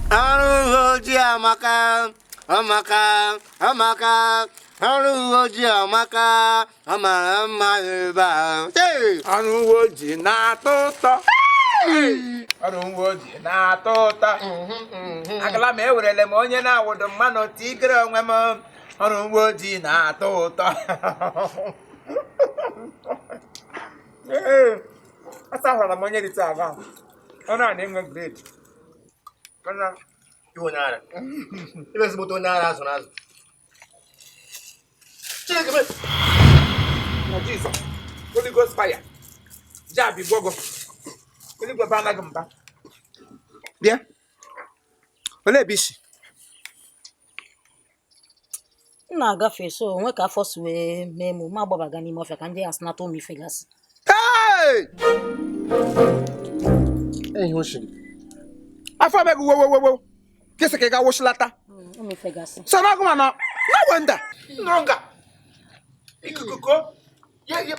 Ọrụ uwe ojii amaka, amaka, amaka. Ọrụ uwe ojii amaka, ọ mara mma ebe a. Hey! Ọrụ uwe ojii na-atọ ụtọ. Ọrụ uwe ojii na-atọ ụtọ. Agala m ewerele m onye na-awụdo mmanụ tigere onwe m. Ọrụ uwe ojii na-atọ ụtọ. Ee, asahụrụla m onye rite aga. Ọrụ a na-enwe grade. Mana Iwe onye ara. Iwe ezigbote onye ara azụrụ azụ. Chineke mee. Na Jizọs, Holy Ghost fire. Jab igbogo. Eluigwe ba anaghị mba. Bịa. Olee ebe i si? M na-agafe so onwe ka afọ si wee mee m ma agbabaga n'ime ọfịa ka ndị ya asịnata ụmụ ife gasị. Hey! Ihe o shiri. Afọ abịaghị wowowowo. Kịsị ka ị ga wụsịlata. Ụmụ ife gasị. Sọ na agụma na no wonder. Nọrọ nga. Ikuku ko. Ye ye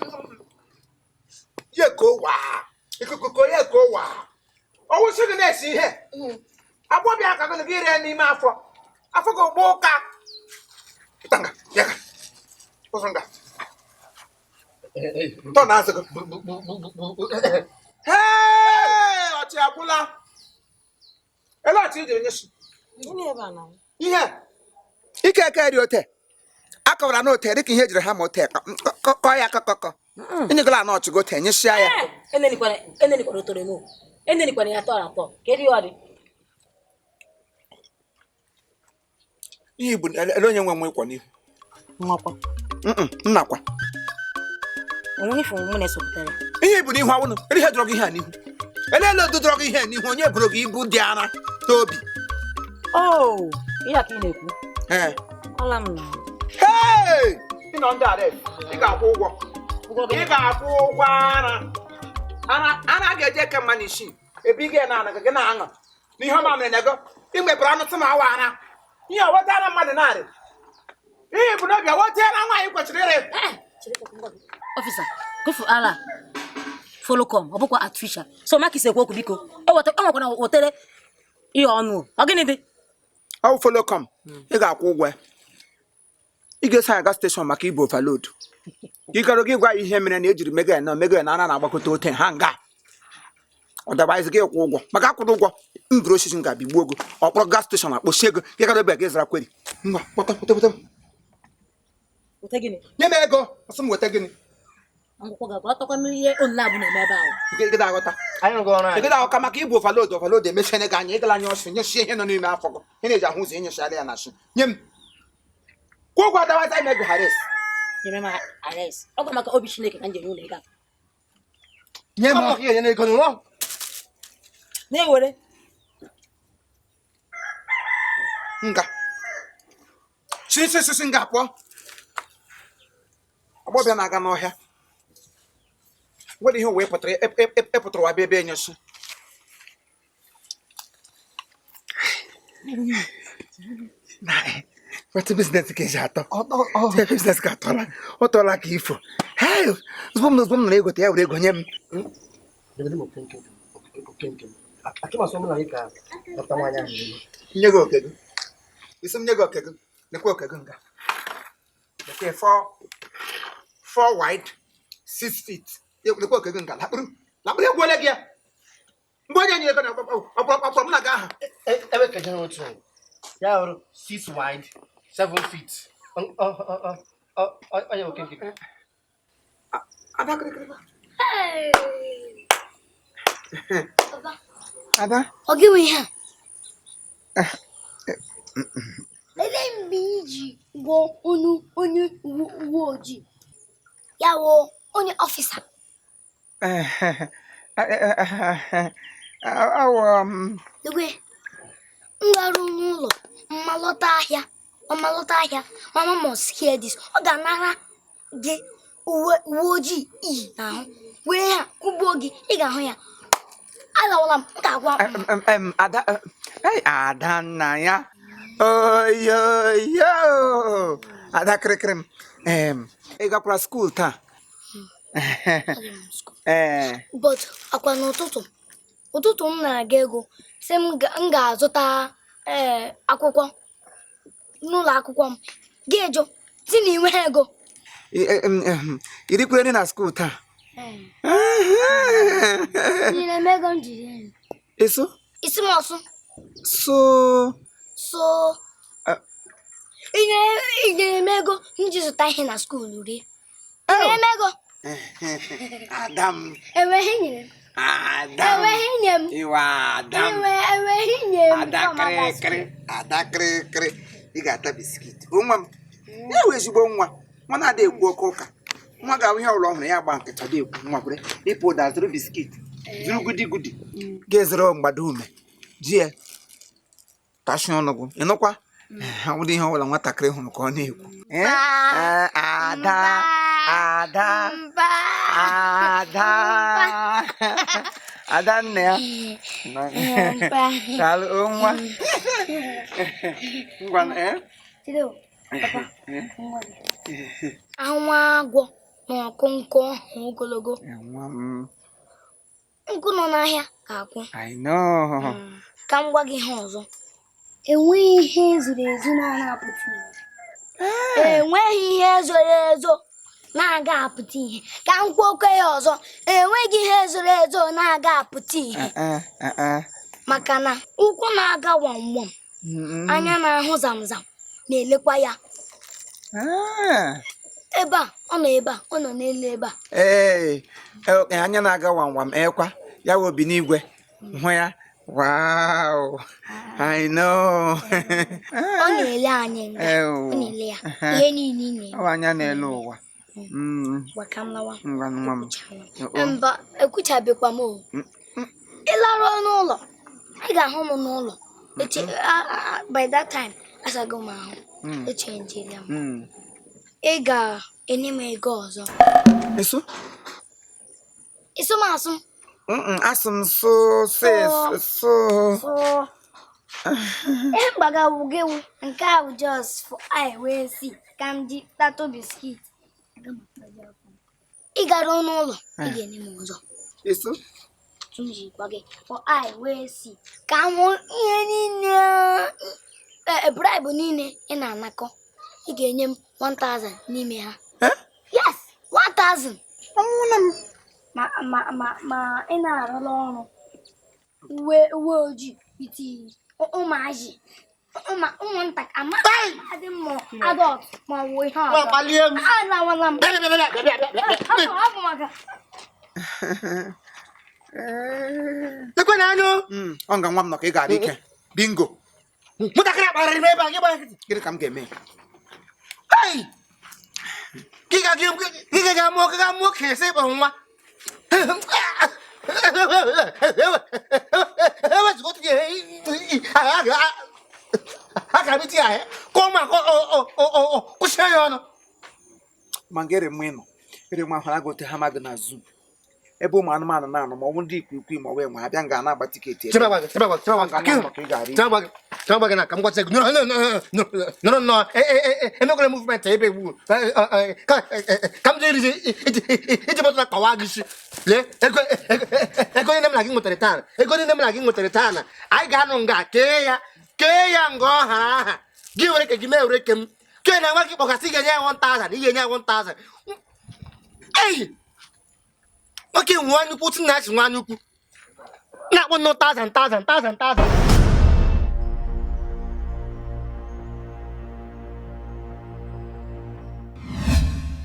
ye ko waa. Ikuku ko ye ko waa. Ọwụsị gị na-esi ihe. Agbọbịa aka gị gị ree n'ime afọ. Afọ gị ogbo ụka. Pụta nga, bịa ka. Ụzọ nga. Tọ na azụ gị. Hey! Ọchị agwụla. Ele ọchị ijiri nye shi. Ihe ike eke ri ote akọwara na ote dịka ihe ejiri ha ma ote kọọ ya akọkọkọ enyegala na ọchịgo ote nyesịa ya. Enenikwara otoro m enenikwara ya tọrọ atọ kedu ihe ọ dị. Ihe bụ ele onye nwe nwe ịkwọ n'ihu. Nwakwa. Nnakwa. Onweghị ife mụ na-esopụtara. Ihe bụ n'ihu awụnụ ele ihe dọrọ gị ihe a n'ihu ele ele odu dọrọ gị ihe a n'ihu onye bụrụ gị ibu dị ara n'obi. Oh, ihe a ka ị na-ekwu. Ee. Ọla m na. Hey! Ị nọ ndị arrest, ị ga-akwụ ụgwọ. Ị ga-akwụ ụgwọ ara. Ara ara ga-eje eke mma n'isi. Ebe ị ga na gị na-aṅụ. N'ihe ọma mere na ego, ị mepere ọnụ tụ ma awa ara. Ihe ọweta ara mmadụ narị. Ihe bụ n'obi ọweta ara nwaanyị kwesịrị ire. Officer, kofu ara folocom ọ bụkwa artificial. So maka isi ekwu okwu biko. O nwekwana wetere ihe ọnụ. Ọ gịnị dị? Ọ bụ folocom, ị ga-akwụ ụgwọ. Ị ga-eso anyị aga station maka ibu overload. Ị gara gị gwa ya ihe mere na ejiri mega ya na mega ya na ara na-agbakọta ote ha nga. Otherwise gị kwụ ụgwọ maka akwụrụ ụgwọ mburu osisi m ga-abịa gbuo ego ọkpọrọ gas station akpọchi ego gị gara ebe gị zara query. Ngwa kpọta kpọta kpọta. Weta gịnị? Nye m ego ọsọ m weta gịnị? Akwụkwọ ga-aghọtakwa m ihe onu abụ na-eme ebe ahụ. Ị gịda aghọta. Anyị rụgo ọrụ Ị anyị. gịda aghọta maka ibu overload overload emechiene gị anya ịgala anya ọsị nyesie ihe nọ n'ime afọ gị. Ị na-eji ahụ ụzọ enyechara ya na asị. Nye m. Kwụọ ụgwọ otherwise anyị mee gị arrest. Nyere m arrest. Ọ bụ maka obi Chineke ka m ji enye ụlọ ego a. Nye m. Ọ bụ ka ị ga-enye ego n'ụlọ. Na-ewere. Nga. Si si si si nga pụọ. Agbọbịa na-aga n'ọhịa. Nwere ihe wee pụtara ịpụtara wa bịa ebe enyosi. Weta business ka eji atọ. Business ka atọla. Ọ tọla ka ifo. Hey, ozugbo m ozugbo m nara ego ya were ego nye m. Nye gị oke gị. Isi m nye gị oke gị. Lekwa oke gị nga. Lekwa 4 wide, 6 feet. Lekwa oke gị nga. Lakpụrụ. Lakpụrụ egwu ole gị ya. Mgbe onye nyere ego na ọkpọrọ m na gị aha. Ebe kejere otu. Ya hụrụ 6 wide, 7 feet. Onye oke nke. Ada kịrịkịrị. Ada. Ọ gị nwe ihe a? Lelee mgbe iji gwuo onye uwe ojii ya wụ onye ọfịsa. Lekwe, m garuo n'ụlọ mmalọta ahịa mmalọta ahịa mama must hear this. Ọ ga-anara gị uwe ojii iyi n'ahụ were ha kụgbuo gị ị ga-ahụ ya. Alawala m ga-agwa Ada Ada nna ya oyoyo Ada kịrịkịrị m ị gakwara skuul taa? Ee. But akwa n'ụtụtụ ụtụtụ m nara gị ego sị m ga-azụta Ee, akwụkwọ n'ụlọ akwụkwọ m gị jụ sị na i nweghị ego. I rikwere nri na school taa? Nyere m ego m jiri nri. Eso? Isi m ọsụ. So. So. I nyere m ego m ji zụta ihe na school rie. Nyere m ego. Ada m. Enweghị nyere m. Ada m. Enweghị nye m. Iwe ada m. Enweghị nye m. Ada kịrịkịrị. Ada kịrịkịrị. Ị ga-ata biscuit. O nwa m. Ya wụ ezigbo nwa. Nwa na-adị ekwu oke ụka. Nwa ga-ahụ ihe ọbụla ọ hụrụ ya gba nkịtị, ọ dị ekwu. Nwa kwere ịpụ ụda zụrụ biscuit. Zụrụ gudi gudi. Ga-ezere mgbado ume. Ji ya. Tashi ọnụ gị. Ị nụkwa? Ọ bụrụ ihe ọbụla nwatakịrị hụrụ ka ọ na-ekwu. Ada. Ada. Ada. Ada nne ya. Daalụ nwa. Ngwa Anwa agwọ na ọkụ nkụ ọhụ ogologo. Nkụ nọ n'ahịa ga-akwụ. I know. Ka m gwa gị ihe ọzọ. Enweghị ihe zoro ezo na-apụta ihe. Enweghị ihe zoro ezo na-aga apụta ihe. Ka m kwuo okwu ya ọzọ. Enweghị ihe zoro ezo na-aga apụta ihe. Maka na ụkwụ na-aga wam wam, anya na-ahụ zamzam na-elekwa ya. Ebe a ọ nọ, ebe a ọ nọ n'elu ebe a. Ee, anya na-aga wam wam ekwa ya wụ obi n'igwe hụ ya. Wow, I know. Ọ na-ele anyị nga. Ọ na-ele ya. Ihe niile ị na-eme. Ọ anya na-ele ụwa. Gwa ka m lawa. Ngwa nwa m. Mba, ekwuchabekwa m o. Ị laruo n'ụlọ, ị ga-ahụ m n'ụlọ. By that time, asago m ahụ. Echenjila m. Ị ga-enye m ego ọzọ. Eso? Ịsụ m asụ. Asụ m so so so. Ihe mgbaga wụ gị wụ nke a wụ just for I wee si ka m ji tato biscuit. Ị gara n'ụlọ, ị ga-enye m ọzọ. Eso? M ji gwa gị for I wee si ka m hụ ihe niile, bribe niile ị na-anakọ. Ị ga-enye m 1000 n'ime ha. Yes, 1000. Ma ma ma ma ị na-arụla ọrụ uwe uwe ojii iti ụmụazị ụmụntakịrị amadị m adult ma ọ bụ ihe ọzọ. Alawala m. Ọ bụ maka Lekwe na anụ. Ọ nga nwa m nọ ka ị ga-adị ike. Bingo. Nwatakịrị akpagharịrị m ebe a, gị gbara nkịtị. Gịnị ka m ga-eme? Hey! Gị ga mụọ gị ga mụọ okenye sị ịkpọ nwa. Akara m itinye ahịa ka ụmụ kwụsị ya ọnụ. Ma nga ere m ịnọ ere m ahụ agụ ote ha mmadụ na zoo ebe ụmụ anụmanụ na-anọ ma ọ bụ ndị ikwikwii ma ọ bụ enwe abịa nga na-agba tiketi ebe. Chebe na ka m gwacha gị nọrọ nnọọ emekwara movement ebe egbu ka m jee iji bọtụla kọwaa gị isi. Lee ego niile m na gị nwetara taa, ego niile m na gị nwetara taa na anyị ga-anọ nga kee ya nga ọ hara aha gị were ke gị mee were ke m kee na nwa gị kpọgasị ị ga-enye ya 1000 ị ga-enye ya 1000. Ei! Nwoke nwe anya ukwu si na achị nwe anya ukwu na-akpọ nnọọ 1000 1000 1000 1000.